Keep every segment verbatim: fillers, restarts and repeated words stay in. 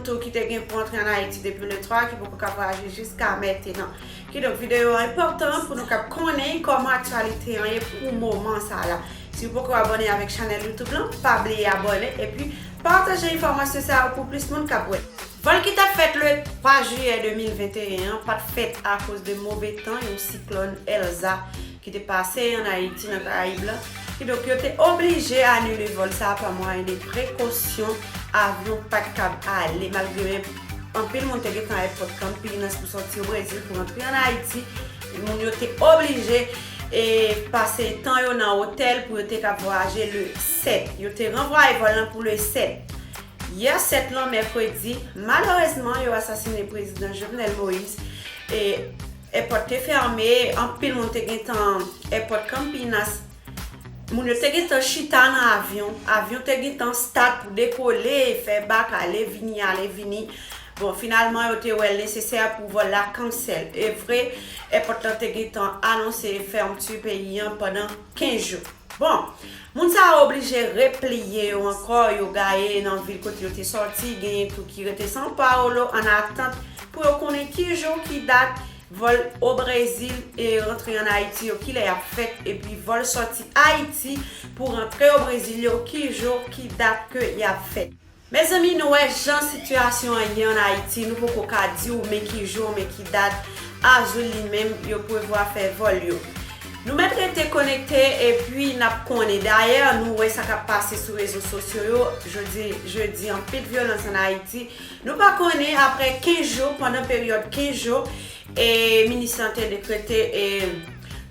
tou ki te gen pou antre ann Ayiti depi le twa, ki poko ka vwayaje jiska mentenan. Kidonk, videyo a enpòtan pou nou kab konnen kòman aktyalite an ye pou moman sa la. Si w poko abòne avèk chanèl YouTube lan, pa bliye abòne epi pataje enfòmasyon sa yo pou plis moun kab wè. Vòl ki t ap fèt le twa jiyè de mil venteyen an pa t fèt akoz de move tan yon siklòn Elsa ki te pase ann Ayiti nan Karayib lan. Kidonk, yo te oblije anile vòl sa a pa mwayen de prekosyon. Avyon pa t kab ale, malgre men anpil moun te gentan èpòt Campinas pou sòti o Brezil pou rantre ann Ayiti. Moun yo te oblije e pase tan yo nan otèl pou yo te kab vwayaje le sèt. Yo te ranvwaye vòl lan pou le sèt. Yè sèt lan, mèkredi, malerezman, yo asasinen prezidan Jovenel Moïse. E èpòt te fèmen, anpil moun te gentan, èpòt Campinas, moun yo te gentan chita nan avyon. Avyon te gentan start pou dekole, fè bak, ale vini, ale vini. Bon, finalman, yo te wè l nesesè pou vòl la kansèl. E vre, èpòt lan te gentan anonse fèmti peyi an pandan kenz jou. Bon, moun sa yo oblije repliye yo ankò, yo gaye nan vil kote yo te sòti, genyen tou ki rete São Paulo, an atant pou yo konnen ki jou, ki dat vòl o Brezil e rantre ann Ayiti yo, ki lè y ap fèt, epi vòl sòti Ayiti pou rantre o Brezil yo, ki jou, ki dat ke y ap fèt. Mezanmi, nou wè jan sitiyasyon an ye ann Ayiti, nou poko ka di w men ki jou, men ki dat Azul li menm yo prevwa fè vòl yo. Nou mèt rete konekte epi n ap konnen. Dayè, nou wè sa k ap pase sou rezo sosyo yo. Jodi, jedi, anpil vyolans ann Ayiti. Nou pa konnen, apre kenz jou, pandan peryòd kenz jou, e minis lan te dekrete e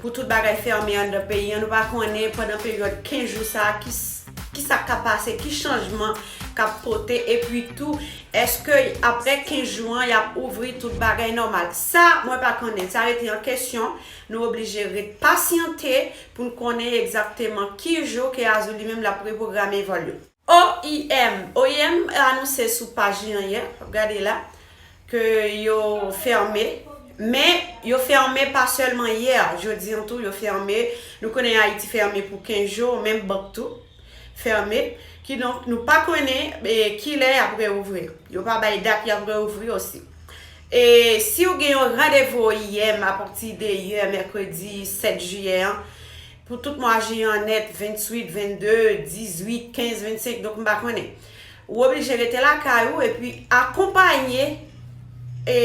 pou tout bagay fèmen anndan peyi an, nou pa konnen pandan peryòd kenz jou sa a ki s- ki sa k ka pase, ki chanjman k ap pote, epi tou, èske apre kenz jou an, y ap ouvri tout bagay nòmal? Sa, mwen pa konnen. Sa rete an kesyon. Nou oblije ret pasyante pou n konnen egzakteman ki jou ke Azul li menm l ap repwograme vòl yo. O I M, O I M anonse sou paj li an yè, w ap gade la, ke yo fèmen, men yo fèmen pa sèlman yè, jodi an tou yo fèmen, nou konnen Ayiti fèmen pou kenz jou, menm bank tou fèmen, kidonk nou pa konnen e, kilè y ap reouvri. Yo pa bay dat y ap reouvri osi. E si w gen yon randevou O I M apati de yè, mèkredi sèt jiyè an, pou tout mwa jiyè an nèt, venntuit, vennde, dizuit, kenz, vennsenk, donk m pa konnen. Ou oblije rete lakay ou epi akonpanye e,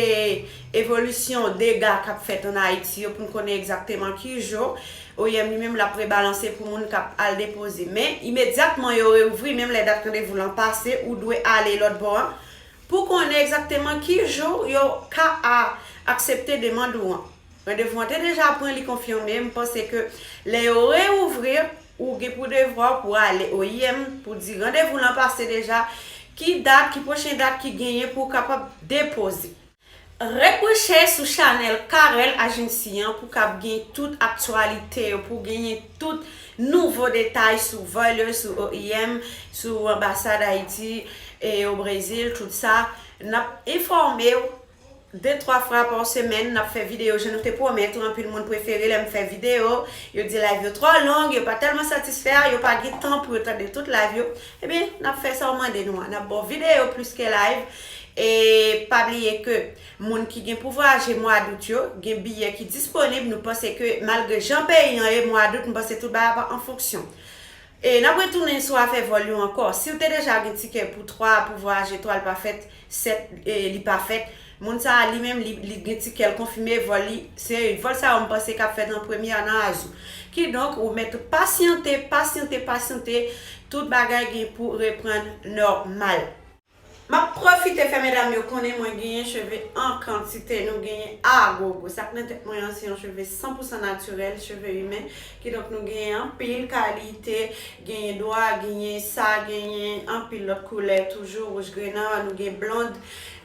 evolisyon dega k ap fèt ann Ayiti yo pou n konnen egzakteman ki jou O I M li menm l ap rebalanse pou moun k ap al depoze. Men, imedyatman yo reouvri, menm lè dat randevou lan pase, ou dwe ale lòt bò an pou konnen egzakteman ki jou yo ka a, aksepte demann ou an. Randevou an te deja pran, li konfime. M panse ke lè yo reouvri, ou gen pou devwa pou ale O I M pou di randevou lan pase deja, ki dat, ki pwochen dat ki genyen pou w kapab depoze. Ret branche sou chanèl Carel Agency an pou kab gen tout aktyalite yo, pou genyen tout nouvo detay sou vòl yo, sou O I M, sou anbasad Ayiti e o Brezil, tout sa. N ap enfòme w de twa fwa pa semèn, n ap fè videyo jan nou te pwomèt ou. Anpil moun prefere lè m fè videyo, yo di live yo twò long, yo pa tèlman satisfè, yo pa gen tan pou yo tande tout live yo. Ebyen, n ap fè sa w mande nou an. N ap ba w videyo plis ke live. E pa bliye ke moun ki gen pou vwayaje mwa dout yo, gen biyè ki disponib. Nou panse ke malgre jan peyi an ye, mwa dout, m panse tout bagay ap an fonksyon. E n ap retounen sou afè vòl yo ankò. Si w te deja gen tikè pou twa, pou vwayaje twa, l pa fèt, sèt, e, li pa fèt, moun sa a li menm, li, li gen tikè, l konfime vòl li. Se vòl sa yo m panse k ap fèt an premye a nan Azul. Kidonk, ou mèt pasyante, pasyante, pasyante, tout bagay gen pou reprann nòmal. M ap pwofite fè medam yo konnen mwen genyen cheve an kantite, nou genyen agogo. Sa k nan tèt mwen an se yon cheve san pou san natirèl, cheve imen. Kidonk nou genyen anpil kalite, genyen dwa, genyen sa, genyen anpil lòt koulè toujou, wouj grenan, nou gen blond,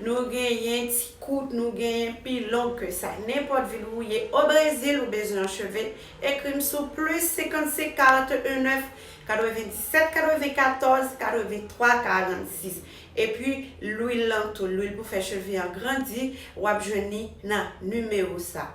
nou genyen ti kout, nou genyen pi long ke sa. Nenpòt vil ou ye o Brezil, ou bezwen yon cheve, ekri m sou plis senkannsenk karanteyen nèf katrevenndisèt katrevenkatòz katrevenntwa karannsis. Epi lwil lan tou, lwil pou fè cheve an grandi, w ap jwenn li nan nimewo sa.